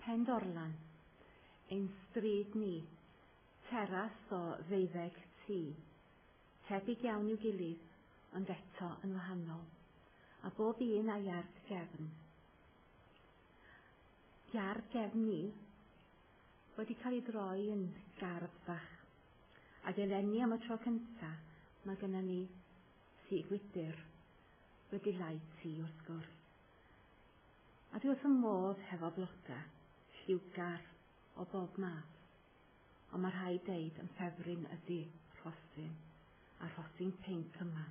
Pendorlan, ein stryd ni, teras o ddeuddeg tŷ, tebyg iawn i'w gilydd, ond eto yn wahanol, a bob un â iard gefn. Iard gefn ni wedi cael ei droi yn gardd fach, ac eleni am y tro cynta mae gennym ni tŷ gwydr, wedi lai tŷ wrth gwrs. A dwi wrth fy modd hefo bloda lliwgar o bob math, ond mae rhaid deud yn ffefryn ydy rhosyn, a rhosyn pinc yma.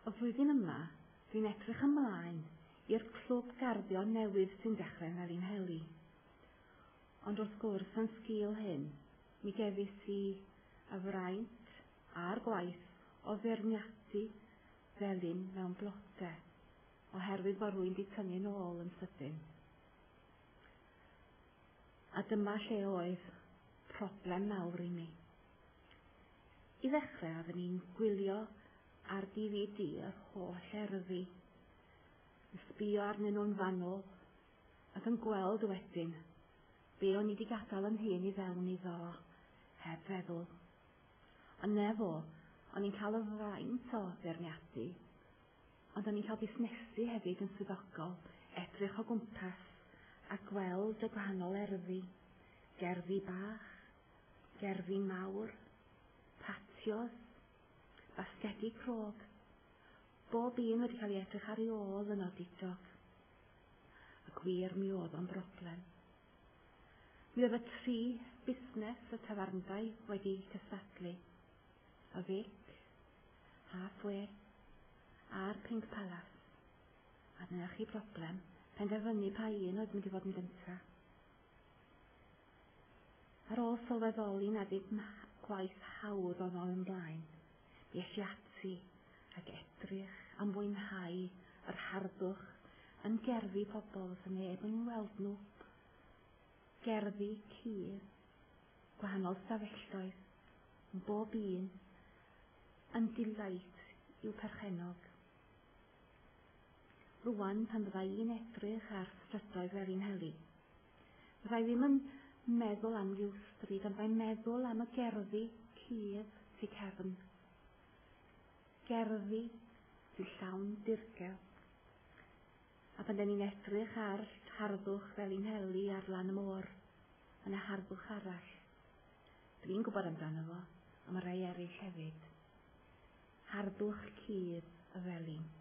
Y flwyddyn yma, dwi'n edrych ymlaen i'r clwb garddio newydd sy'n dechrau yn Felinheli. Ond wrth gwrs, yn sgil hyn, mi gefis i y fraint a'r gwaith o feirniadu felin mewn blode, oherwydd bod rwy'n di tynnu'n ôl yn sydyn. A dyma lle oedd problem mawr i mi. I ddechrau, oeddwn i'n gwylio ar DVD yr holl erddi, yn sbio arnyn nhw'n fanwl, ac yn gweld wedyn be o'n i wedi gadael yn hun i fewn iddo heb feddwl. Ond na fo, o'n i'n cael y fraint o feirniadu, ond o'n i'n cael busnesu hefyd yn swyddogol, edrych o gwmpas a gweld y gwahanol erddi, gerddi bach, gerddi mawr, patios, basgedi crog, bob un wedi cael ei edrych ar ei ôl yn odidog. A gwir mi oedd o'n broblem. Mi oedd y tri busnes y tafarndai wedi cystadlu. Y Vic, Halfway a'r Pink Palace. A dyna chi broblem, penderfynu pa un oedd mynd i fod yn gyntaf. Ar ôl sylweddoli na ddim gwaith hawdd oedd o'n ymlaen, mi es i ati ac edrych am fwynhau yr harddwch yn gerddi pobl os neb yn weld nhw. Gerddi cudd, gwahanol stafelloedd, yn bob un yn delight i'w perchennog. Rwan pan fydda i'n edrych ar strydoedd Felinheli, fydda i ddim yn meddwl am ryw stryd, ond fydda i'n meddwl am y gerddi cudd tu cefn. Gerddi sy'n llawn dirgel. A pan da ni'n edrych ar harddwch Felinheli ar lan y môr, mae yna harddwch arall. Dwi'n gwybod amdano fo, a mae rhai eraill hefyd. Harddwch cudd y felin.